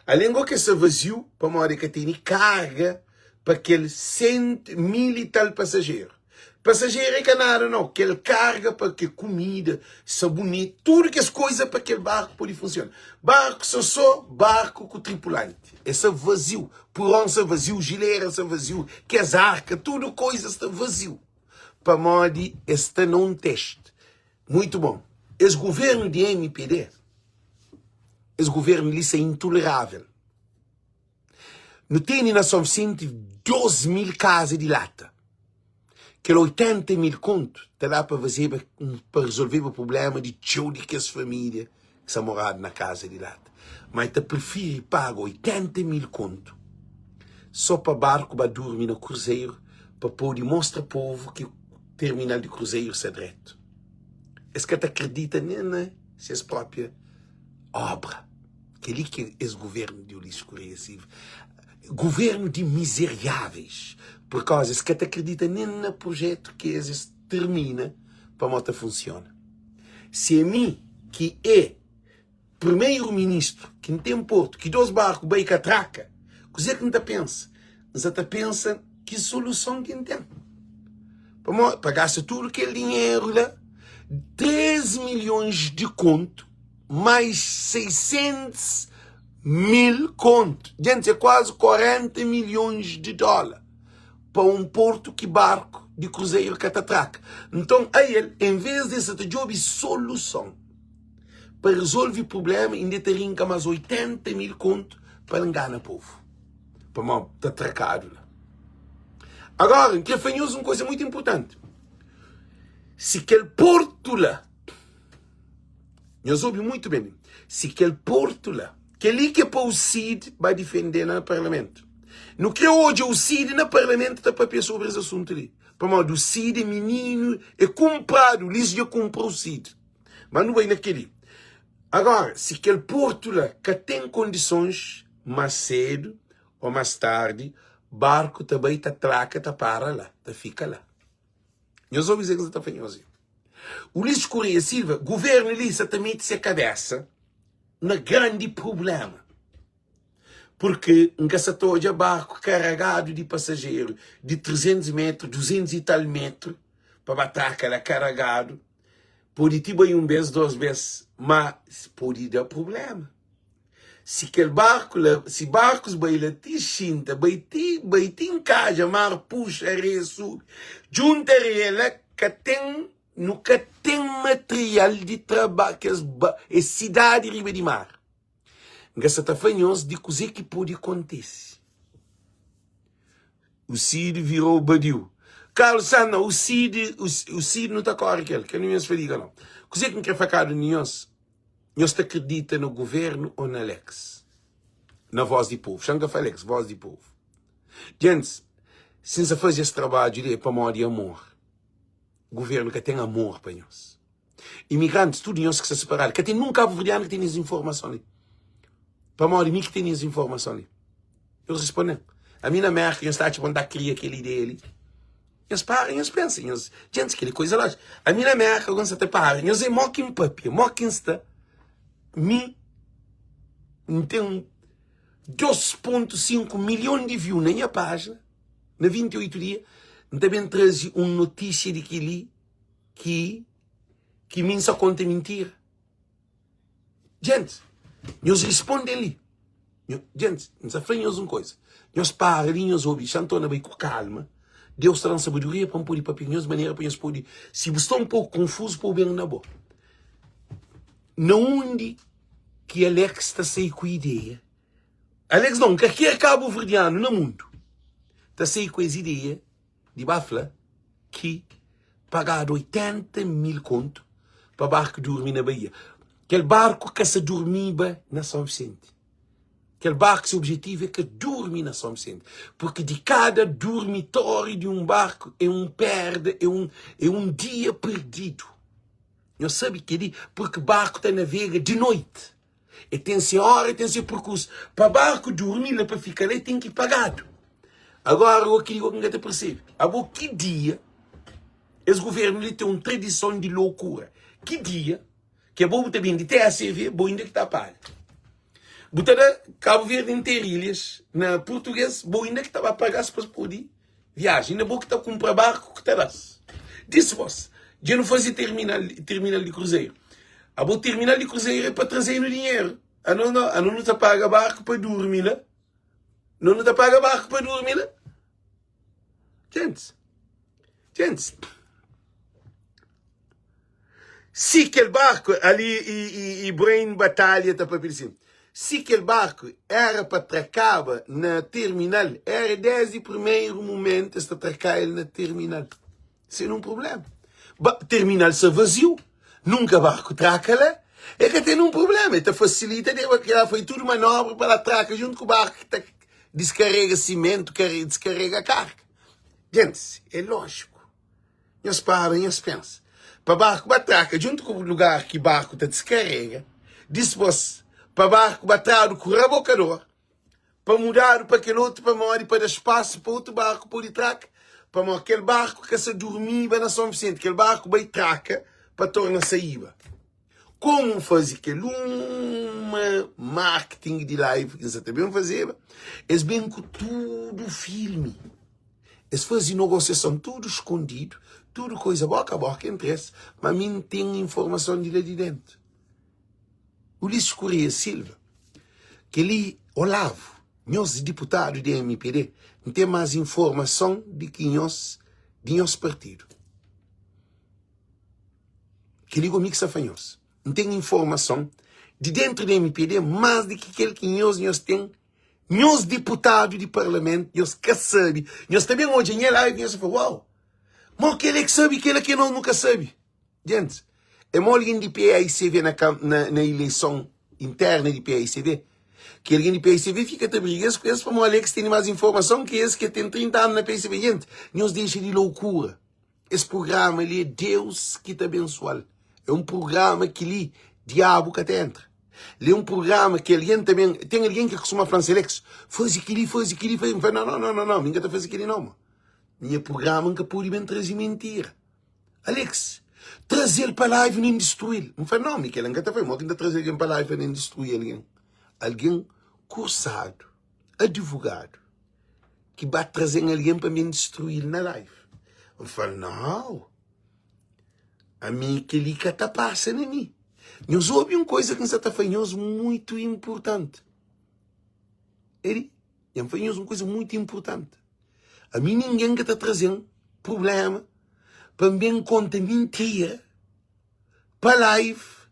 Alén go ke sta vaziu pamodi e ka tene karga pa kel sent, mil i tal pasajeru. Pasajeru e ka nada nau, kel karga pa ke kumida, saboneti, tudu kes koiza pa kel barku pode funsiona. Barku sta so barku ku tripulanti, e sta vaziu, puron sta vaziu, jilera sta vaziu, kes arka, tudu koiza sta vaziu pamodi e sta na un testi. Muito bom. Es governo di mpd. Es governu li sa intolerável. Nu tene na São Vicente 2 mil kaza di lata. Kel 80 mil kontu ta da pa fazeba, pa rezolveba prubléma di txeu di kes família ki sta moradu na kaza di lata. Ma el ta prifiri paga 80 mil kontu sô pa barku ba durmi na kruzeru pa pode mostra povu ki terminal di kruzeru sta dretu. Es ka ta kridita nen na ses própria obra. Kel-li ki é es governu di Ulisses Correia Silva, governu di mizeriáveis, purkauza es ka ta kridita nen na projetu ki es es termina pamodi ta funsiona. Si é mi ki é primeru ministru ki N ten portu, ki dos barku bai ka traka, kuzê ki N ta pensa? N sa ta pensa ki soluson ki N ten. Pamodi pa gasta tudu kel dinheru la, 3 milhons di kontu, mais 600 mil kontu. Djenti, é kuazi 40 milhons di dóla pa un portu ki barku di kruzeru ka ta traka. Nton, ael, en vês di el sa ta djobe soluson pa rezolve prubléma, inda el ta rinka más 80 mil kontu pa el ngana povu, pamodi ta trakadu la. Agora, N krê fla nhos un kuza mutu inportanti, si kel portu la Nhos obi muitu ben, si kel portu la, kel-li ki é pa UCID ba difendê na parlamentu. Nu krê odja UCID na parlamentu ta papia sobri es asuntu li, pamodi UCID é mininu, é kunpradu, Ulisses dja kunpra UCID. Má nu bai na kel-li. Agora, si kel portu la ka ten kondisons, más sedu ô más tardi, barku ta bai ta traka, ta para la, ta fika la. Nhos obi kuzê ki N sa ta fla nhos li. Ulisses Correia Silva, Governo li sa ta mete se kabesa na grandi problema. Porque N ka sa ta odja barku karagadu di pasajeru di 300 metru, 200 i tal metru pa ba traka la karagadu. Pode ti bai un bes, dos bes, ma pode da problema. Si kel barku la, si barkus bai la ti xinta, bai ti, bai ti nkadja, mar puxa, areia subi, djunta areia la, ka ten, nu ka ten material di traba kes ba, es sidadi riba di mar. N ka sa ta fla nhos di kuzê ki pode kontise. O Cid virou badiu. Carlos Santos, não, o Cid, o, o Cid não ta kore kel, kel nhos fadiga não. Kuzê ki N kre fla kada un di nhos? Nhos ta kridita na governu ô na Alex? Na voz di povu. Xa N ka fla Alex, voz di povu. Gentis, si N sa faze es trabadju li é pamodi amor. Governu ka ten amor pa nhos. Imigrantis, tudu nhos ki sta siparadu, ka ten nun kabuverdianu ki ten es informason li. Pamodi mi ki ten es informason li. Nhos responde-m. Ami na Merka, nhos ta atxa pa N ta kria kel ideia li? Nhos para, nhos pensa, nhos, djentis, kel-li koisa lójika. Ami na Mérka, algun sa ta para, nhos é mó ki N papia, mó ki N sta. Mi, N ten 2.5 milhon di view na nha pájina, na 28 dia, N ta ben traze un notísia di kel-li ki, ki mi N sa konta mintira. Djentis, nhos risponde-m li. Djentis, N sa fla nhos un koisa. Nhos para li, nhos obi. Xa N torna bai ku kalma. Deus ta da-m sabedoria pa N pode papia ku nhos, manera pa nhos pode. Si bu sta un poku konfuzu, pa bu ben na bo. Na undi ki Alex ta sai ku ideia? Alex não, kalker kabuverdianu na mundu ta sai ku es ideia di ba fla ki pagadu 80 mil kontu pa barku durmi na Baía. Kel barku ka sa durmiba na São Vicente. Kel barku se objetivu é ka durmi na São Vicente, porque di kada durmitóriu di un barku é un perda, é un, é un dia perdidu. Nhos sabe kel-li, porque barku ta navega di noiti. E ten se óra, e ten se perkursu. Pa barku durmi la, pa fika la, e ten ki pagadu. Agora, o ki N ka ta persebe, abo ki dia es governu li ten un tradison di lokura? Ki dia ki abo bu ta bindi TACV, bo inda ki ta paga? Bu ta da Kabu Verdi interu ilhas na purtuges, bo inda ki ta ba paga-s pa es pode viaja. Inda bo ki ta kunpra barku ki ta da-s. Dispos, dja nu faze terminal, terminal di kruzeru. Abo terminal di kruzeru é pa traze-nu dinheru. Anos no, anos nu ta paga barku pa durmi la. Nos nu ta paga barku pa durmi la. Gentis, gentis. Si kel barku ali i, i, i Brain Batalha ta papia di si. Si kel barku era pa trakaba na terminal, era desdi primeru mumentu es ta traka el na terminal. Sen un prublema. Ba, terminal sta vaziu, nunka barku traka la, e ka ten un prublema, e ta fasilita de kila foi tudu manobra pa la traka juntu ku barku ki ta diskarega simentu, kare, diskarega karga. Gentis, é lójiku. Nhos para, nhos pensa. Pa barku ba traka djuntu ku lugar ki barku ta diskarega, dispôs pa barku ba tradu ku rabokador, pa mudadu pa kel otu pamodi pa da spasu pa otu barku pode traka, pamodi kel barku ka sa durmiba na Son Visenti, kel barku bai traka pa torna saíba. Komu N faze kel uma marketing di live ki N sa ta ben fazeba, es ben ku tudu filmi. Es faze nogosiason tudu skondidu, tudu koiza boka a boka entri es, ma mi N ten informason di la di dentu. Ulisses Correia Silva, Kel-li, Olavo, nhos diputadu di mpd, N ten más informason di ki nhos di nhos partidu. Kel-li go mi ki sta fla nhos. N ten informason di dentru di mpd más di ki kel ki nhos nhos ten Nhos diputadu di parlamentu, nhos ka sabe. Nhos ta ben odja nha live, nhos ta fla, uau, mo kel-li ki sabe kel-la ki nos nu ka sabe. Gentis, é mo algen di PAICV na, na, na ileison interna di PAICV, ki algen di PAICV fika ta briga es ku es pamodi Alex tene más informason ki es ki ten 30 anu na PAICV. Gente, nhos dexa di loukura. Es prugrama li é Deus ki ta abensoa-l. É un prugrama ki li diabu ka ta entra. Li é un prugrama ki algen ta ben. Ten algen ki kustuma fla-m, Selex, faze kel-li, faze kel-li, faze. N fla, no, no, no, no, no, mi N ka ta faze kel-li no, mo. Nha prugrama N ka pode ben traze mintira. Alex, traze-l pa live nen distrui-l. N fla, no, mi kel-la N ka ta faze. Mo ki N ta traze algen pa live pa nen distrui algen? Algen kursadu, advogadu. ki ba trazen algen pa ben distruí-l na live. N fla, nau, ami kel-li ka ta pasa na mi. Nhos obi un koisa ki N sa ta fla nhos muitu inpurtanti. Eri, N fla nhos un koisa muitu inpurtanti. Ami ningen ka ta trazen prublema pa N ben konta mintira pa live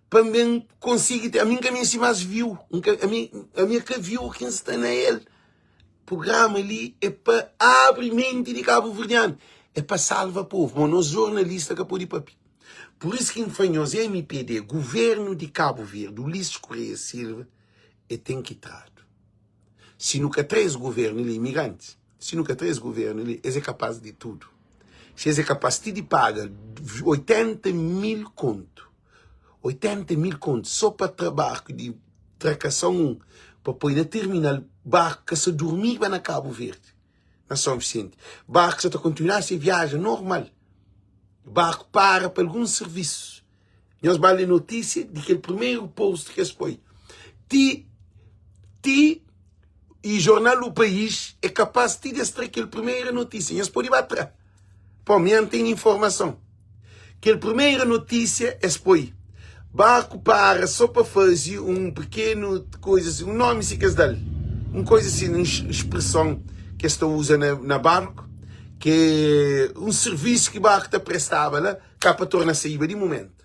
pa N ben konsigi ten. Ami N ka meste más view. N ka, ami, ami é ka view ki N sta na el. Prugrama li é pa abri menti di kabuverdianu, é pa salva povu. Ma nos jornalista ka pode papia. Pur isu ki N fla nhos, mpd, guvernu di Kabu Verdi, Ulisses Correia Silva, e ten ki tradu. Si nu ka tra es guvernu li, imigrantis, si nu ka tra es guvernu li, es é kapaz di tudu. Si es é kapaz ti di paga 80 mil kontu, 80 mil kontu so pa tra barku di trakason 1 pa poi na terminal, barku ka sa durmiba na Kabu Verdi, na Son Visenti. Barku sa ta kontinua se viaja normal. Barku para pa algun sirvisu. Nhos ba lé notísia di kel primeru post ki es poi. Ti, ti i jornal O País é kapaz ti di es tra kel primeira notísia. Nhos pode ba tra. Pô, mi N ten informason. Kel primeira notísia es poi. Barku para só pa faze un pekenu koisa si, un nomi si ki es da-l. Un koisa si, un spreson ki es ta uza na, na barku, ki é un sirvisu ki barku ta prestaba la. Ka pa torna saíba di mumentu.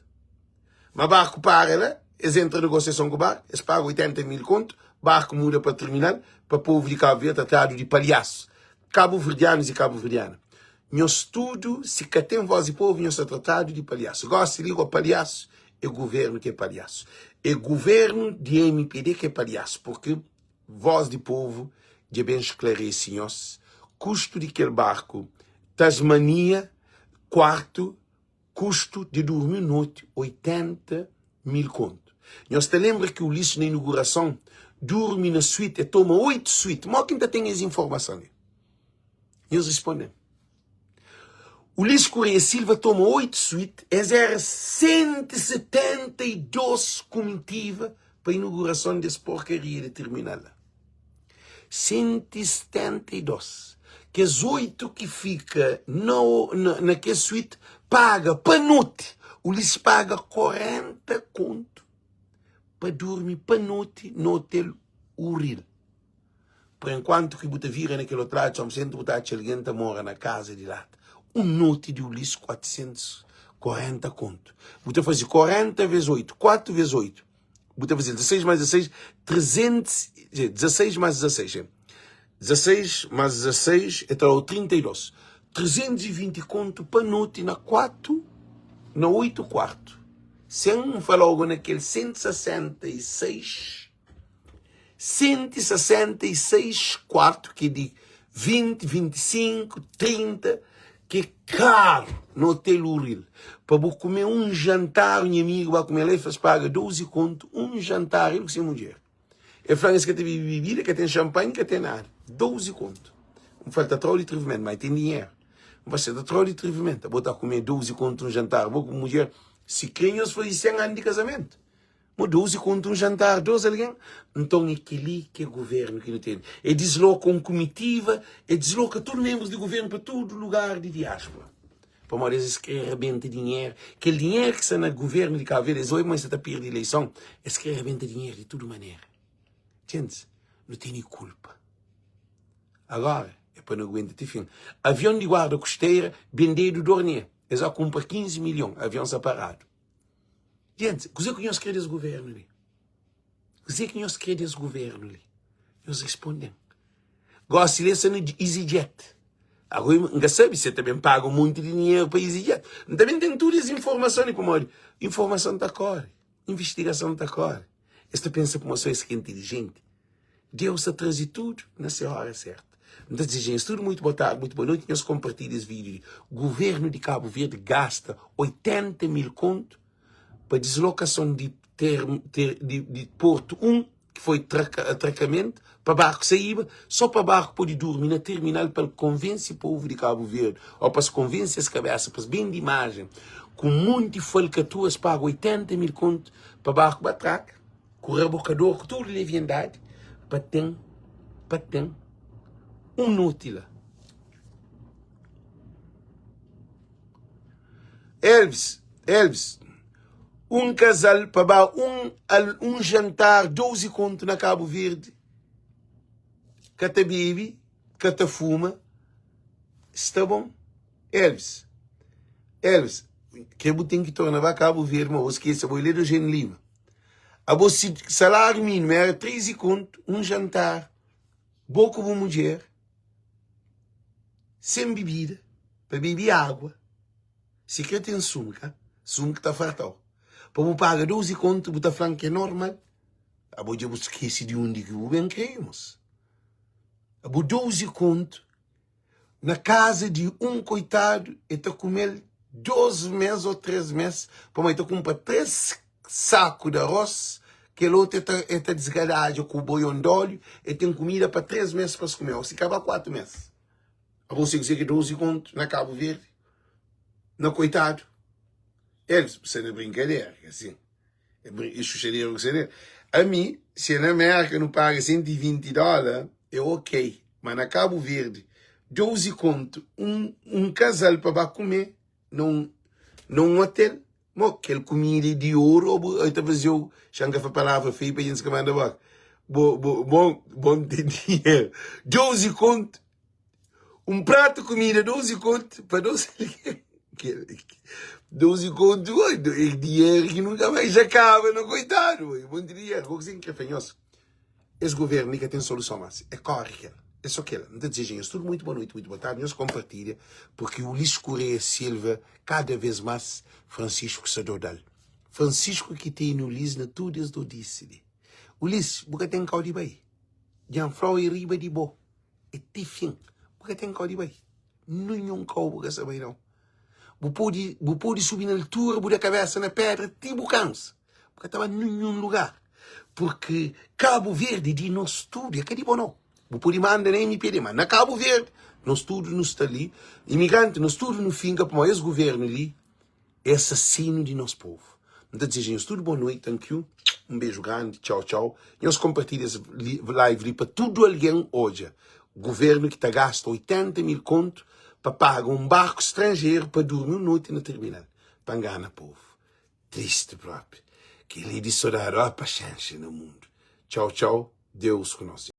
Ma barku para la, es entra negosiason ku barku, es paga 80 mil kontu, barku muda pa terminal, pa povu di Kabu Verdi tratadu di palhasu. Kabuverdianus i kabuverdiana, nhos tudu, si ka ten vós di povu, nhos ta tratadu di palhasu. Gosi li, go palhasu é guvernu ki é palhasu. É guvernu di mpd ki é palhasu, purki Voz di Povo dja ben sklarese nhos kustu di kel barku Tasmania kuartu kustu di durmi un noti 80 mil kontu. Nhos ta lenbra ki Ulisses na inugurason durmi na suite e toma 8 suite. Mo ki N ta ten es informason li? Nhos risponde-m. Ulisses Correia Silva toma 8 suite, es era 172 kumitiva pa inugurason des porkaria di terminal la. 172. Kes 8 ki fika na, na, na kes suite paga pa noti. Ulisses paga 40 kontu pa durmi pa noti na hotel Uril. Por enkuantu ki bu ta vira na kel otru ladu di Son Visenti, bu ta atxa algen ta mora na kaza di lata. Un noti di Ulisses, 400. 40 kontu. Bu ta faze 40 ves 8, 4 ves 8. Bu ta faze 16 mais 16, 300, 16 mais 16, 16 mais 16 é ta dau 32. 320 kontu pa noti na 4, na 8 kuartu. Sen fala ogo na kel 166, 166 kuartu ki é di 20, 25, 30, ki é karu na Hotel Uril. Pa bu kume un jantar, nha amigu ba kume la, el fla-s paga 12 kontu un jantar, el ku se mudjer. El fla-m es ka ta bebe bebida, ka ten xanpanhi, ka ten nada. 12 kontu. N fla-l ta trau di trivimentu, ma el ten dinheru. N fla, se ta trau di trivimentu, abo ta kume 12 kontu un jantar, bo ku mudjer, si kre nhos faze 100 anu di kazamentu. Mo 12 kontu un jantar, 2 algen. Nton é kel-li ki é govérnu ki nu ten. É disloka un kumitiva, é disloka tudu menbrus di govérnu pa tudu lugar di diáspora. Pamodi es krê rabenta dinheru. Kel dinheru ki sta na govérnu di Kabu Verdi, es odja ma es sa ta perde ileison, es krê rabenta dinheru di tudu manera. Djentis, nu tene kulpa. Agora, é pa nu aguenta ti fin. Avion di guarda kusteira bendedu Dornier. Es já kunpra 15 milhon, avion sta paradu. Djentis, kuzê ki nhos krê des govérnu li? Kuzê ki nhos krê des govérnu li? Nhos responde-m. Gósi li es sta na EasyJet. Agora N ka sabe si el ta ben paga un monti di dinheru pa EasyJet. N ta ben ten tudu es informason li pamodi informason ta kóre, invistigason ta kóre. Es ta pensa kuma sô es ki é intilijenti. Deus ta traze tudu na se óra sértu. N ta dizeja nhos tudu muitu boa tardi, muitu boa noiti. Nhos konpartilha es vídiu li. Guvernu di Kabu Verdi gasta 80 mil kontu pa dislokason di ter, ter, di, di Portu 1, ki foi traka, atrakamentu, pa barku saíba, só pa barku pode durmi na terminal pa el konvense povu di Kabu Verdi, ou pa es konvense es kabesa, pa es bende imajen, ku monti falkatruas paga 80 mil kontu pa barku ba traka, ku rabokador, ku tudu leviandadi, pa ten, pa ten un noti la. Elvis, Elvis, un kazal pa ba un, al, un jantar 12 kontu na Kabu Verdi, ka ta bebe, ka ta fuma, sta bon. Elvis, Elvis, ke bu ten ki torna ba Kabu Verdi, ma bo skese, abo é li do Eugênio Lima. Abo si salário mínimo era 13 kontu, un jantar, bo ku bu mudjer, sen bibida, pa bebi água, si kre ten sumu ka, sumu ki ta fartau, pa bu paga 12 kontu, bu ta flan ki é normal, abo dja bu skese di undi ki bu ben kre, mos. Abo 12 kontu na kaza di un koitadu, e ta kume-l 2 mes o 3 mes, pamodi e ta kunpra 3 saku di aros, kel otu e ta, e ta disgadadja ku boion di óliu, e ten kumida pa 3 mes pa es kume, o si ka ba 4 mes. Abo si kuzê ki 12 kontu na Kabu Verdi, na koitadu. Elis, bu sta na brinkadera, ka sin? É brin, é xuxadera ku xadera. Ami, si é na Merka nu paga 120 dóla, é ok. Ma na Kabu Verdi, 12 kontu, un, un kazal pa ba kume na un, na un hotel, mo, kel kumida é di oru, o bu, el ta fazeu, xa N ka fla palavra feiu pa jintis ka manda boka. Bo, bo, bo, bo N ten dinheru. 12 kontu, Un pratu kumida 12 kontu pa 12 algen. 12 kontu, oi, é dinheru ki nunka mais já kaba, no koitadu, oi, monti dinheru. Kau ki kre fla nhos, es governu li ka ten soluson mas, é kore kel, é so kel. N ta dizeja nhos tudu muitu boa noiti, muitu boa tardi, nhos konpartilha, porque Ulisses Correia Silva, kada vez mas, Francisco sa dodal. Francisco ki tene Ulisses na tudu es dodisi li. Ulisses, bu ka ten kau di bai. Dja N flau é riba di bo. É ti fin. Bu ka ten kau di bai. Ninhun kau bu ka sa bai nau. Bu pode, bu pode subi na altura, bu da kabesa na pedra ti bu kansa. Bu ka ta bai ninhun lugar. Porque Kabu Verdi é di nos tudu, é ka di bo nau. Bu pode manda na MPD, ma na Kabu Verdi, nos tudu nu sta li. Imigranti, nos tudu nu finka pamodi es guvernu li é assassino di nos povo. N ta dizeja nhos tudu boa noite, thank you, un beju grandi, txau txau. Nhos konpartilha es live li pa tudu algen odja guvernu ki ta gasta 80 mil kontu pa paga un barku stranjeru pa durmi un noti na terminal pa ngana povu. Tristi propi. Kel-li di sodadi, ó paxénxa na mundu. Txau txau, Deus ku nos.